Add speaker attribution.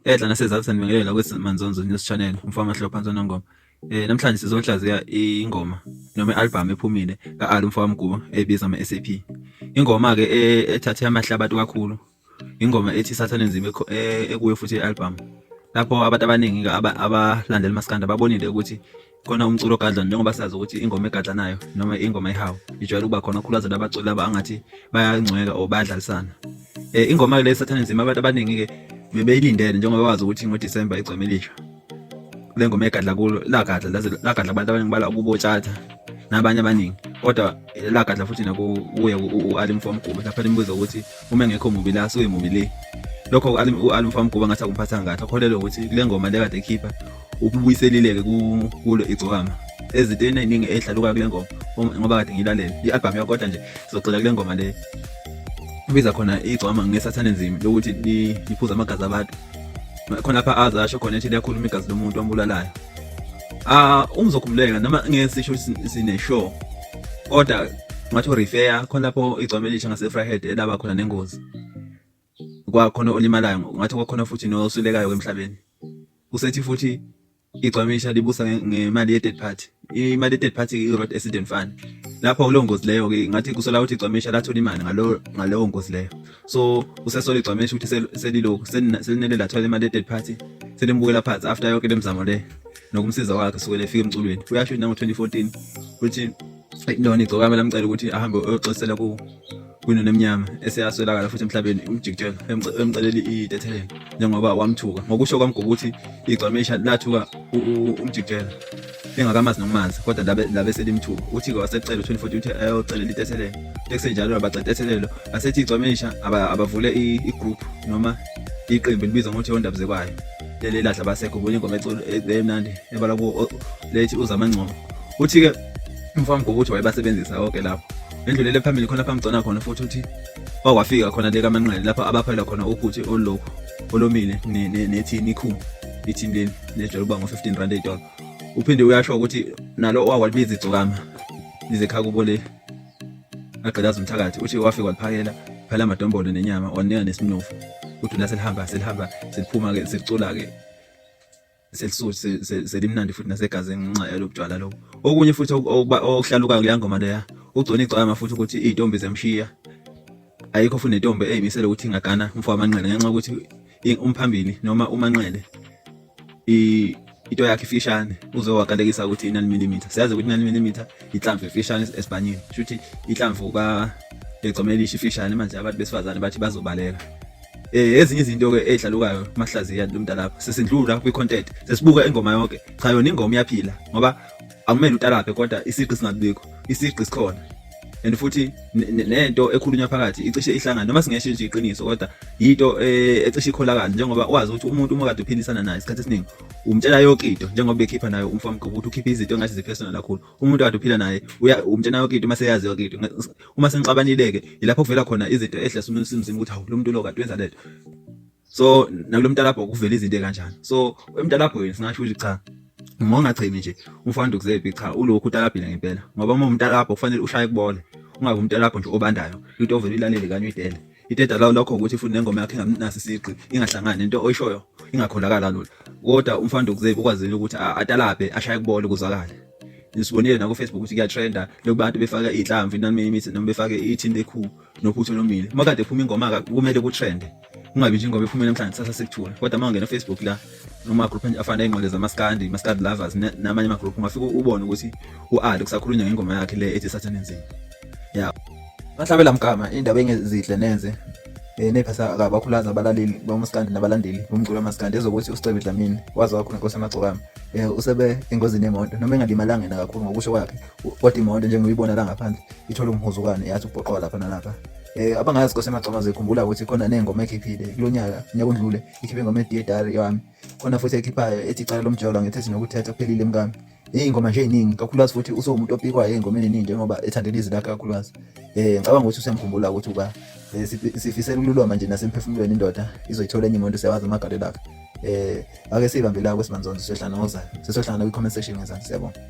Speaker 1: Ehla nasezansi sanibingelela kweSimanzonzo News Channel, umfana Mahlo phansi oNongoma. Namhlanje sizohlaziya ingoma noma i-album ephumile ka-Ali umfowami Mgubo ebizwa ama-SAP. Ingoma-ke ethathe amehlo abantu kakhulu ingoma ethi Sathane Nzima ekuyo futhi i-album. Lapho abantu abaningi-ke abalandela umaskandi babonile ukuthi khona umculo ogadlana njengoba sazi ukuthi ingoma egadlanayo noma ingoma ehawu ijwayele ukuba khona khulaza labaculi laba angathi bayangcweka or bayadlalisana. Ingoma le Sathane Nzima abantu abaningi-ke bebeyilindele njengoba wazi ukuthi ngoDisemba igcweme elisha. Le ngoma egadla kulo lagadla laze lagadla abantu abaningi bala ukubotshatha nabanye abaningi kodwa lagadla futhi nakuye u-Ali Mfomgubo lapha limbuza ukuthi uma engekho mubi la suke mubi le. Lokho u-Ali Mfomgubo ngathi akumphathanga kahle akholelwa ukuthi kule ngoma le kade ekhipha ukubuyiselile-ke kulo igcokama ezintweni ey'ningi ey'hlaluka kule ngoma ngoba kade ngiyilalele i-albhamu yakho kodwa nje sizogxila kule ngoma le ubiza khona igcokama ngesathane nzima lokuthi liphuze amagazi abantu khona lapha aze asho khona ethi liyakhuluma igazi lomuntu ambulalayo. Ah, umzokhumbuleka noma ngeke sisho sine-sure kodwa ngathi urefer khona lapho igcwama elisha ngase-Vryheid elaba khona nengozi kwakhona olimalayo ngathi kwakhona futhi nosulekayo emhlabeni. Usethi futhi igcwama elisha libusa ngemali ye-third party, imali ye-third party i-road accident fund. Lapho kuleyo ngozi leyo-ke ngathi kusola ukuthi igcwama elisha lathola imali ngaleyo ngozi leyo. So usesola igcwama elisha ukuthi selilokhu selinele lathola imali ye-third party, selimbukela phansi after yonke le mizamo le nokumsiza kwakhe sukela efika emculweni. Uyasho nango-2014 ukuthi lona igcokama lamcela ukuthi ahambe oyoxolisela kwinoni emnyama eseyaswelakala futhi emhlabeni umjikijelo emcelela itethelelo njengoba wamthuka ngokusho kwaMgubo ukuthi igcwama elisha lathuka umjikijelo engakamazi nokumazi kodwa labe selimthuka. Uthi-ke wasecela u-2014 ukuthi ayocelela itethelelo ekusenjalo abacela itethelelo asethi igcwama elisha abavule i-group noma iqembu elibizwa ngokuthi Ondaba Zekwayo leli ladla basekho ubona ingoma eculo emnandi ebala ku lethi uZama Ngcobo. Uthi-ke umfana Mgubo uthi wayebasebenzisa konke lapho endlulele phambili khona lapha ngigcona khona futhi uthi wakwafika khona le kaManqele lapho abaphela khona uphuthu olulokhu olomile nethini ikhumu ithini leli lejwayele ukuba ngo-15 rand ey'tolo. Uphinde uyasho ukuthi nalo owawalibiza igcokama lize ekhaya kubo le agqilaza umthakathi uthi wafika waliphakela phela amadombolo nenyama wanika nesimnofu uthi naselihamba selihamba seliphuma-ke selicula-ke selisuthi selimnandi futhi nasegazini ngenxa yalobutshwala lobo. Okunye futhi okuhlalukayo kuleya ngoma leya ugcona igcwama futhi ukuthi iy'ntombi ziyamshiya ayikho futhi nentombi eyimisele ukuthi ingagana umfo wamanqele ngenxa yokuthi umphambili noma umanqele into yakhe ifishane uze wakalekisa ukuthi i-9 mm. Siyazi ukuthi i-9 mm inhlamvu efishane esibhanyini, kusho ukuthi inhlamvu ka egcome elisha ifishane. Manje abantu besifazane bathi bazobaleka. Ezinye izinto-ke ey'hlalukayo mahlaziya lo mntalapha sesindlula kwi-content sesibuka ingoma yonke. Cha, yona ingoma iyaphila ngoba akumele utalabhe kodwa isigqi singabikho, isigqi sikhona and futhi nento ekhulunywa phakathi icishe ihlangane noma singesho nje iqiniso kodwa yinto ecishe ikholakala njengoba wazi ukuthi umuntu uma kade uphilisana naye isikhathi esiningi umtshela yonke into njengoba bekhipha nayo umfamgqubu ukuthi ukhiphe izinto engathi zi-personal kakhulu. Umuntu kade uphila naye umtshela yonke into uma seyazi yonke into. Uma senixabanile-ke yilapho kuvela khona izinto ehle simzima ukuthi hawu lo muntu lo kade wenza lento. So nakulo mntalabho kuvela izinto ekanjani. So emntalabho yena singasho ukuthi cha ngongachemi nje umfana ukuzephi cha ulokhu utalabhile ngempela ngoba uma umntalabho kufanele ushaye kubole ungabe umntalabho nje obandayo into ovele uyilalele kanye uyidele iteda lawo lokho ukuthi futhi nengoma yakhe ingamnasi isigqi ingahlangani into oyishoyo ingakholakala lula kodwa umfana ukuzephi ukwazile ukuthi atalabhe ashaye kubole kuzwakale. Nisibonile na ku Facebook ukuthi kuyatrenda lokhu bantu befaka iy'nhlamvu inani noma befake ithini lekhu nophuthu olomile. Uma kade ephuma ingoma kumele kutrende kungabi nje ingoma ephume namhlanje kusasa sekuthula kodwa uma ungena Facebook la noma group afana ney'ngqwele zamaskandi maskandi lovers namanye ama-group ungafike ubone ukuthi u-Ali kusakhulunywa ngengoma yakhe le ethi Sathane Nzima. Ya
Speaker 2: Mahlabela mgama indaba engezihle nenze nephasa kabakhulaza abalaleli bomaskandi nabalandeli bomculo wamaskandi ezokuthi uScebi Dlamini waziwa kakhulu ngenkosi yamagcokama usebe engozini yemoto noma engalimalanga yena kakhulu ngokusho kwakhe kodwa imoto njengoba la ngaphandle ithola umhuzukwane yathi ubhoqoka lapha nalapha. Abangazi Nkosi yamagcokama zikhumbula ukuthi khona ney'ngoma ekhiphile kulo nyaka unyaka ondlule ikhiphe ingoma ethi Dear Diary yami khona futhi ekhiphayo ethi icala lomjolo angithethi nokuthetha kuphelile mkami. Iy'ngoma nje ey'ningi kakhulukazi futhi usewumuntu opikwayo ey'ngomeni ey'ningi njengoba ethandela izwi lakhe kakhulukazi. Ngicabanga ukuthi usiyamkhumbula ukuthi uba sifisela ukululama nje nasemphefumulweni indoda izoyithola enye imoto siyawazi amagalelo akhe. Ake siyibambe la kwesimanzonzo siyohlangana ngokuzayo. Sizohlangana kwi-comment section ngezansi siyabonga.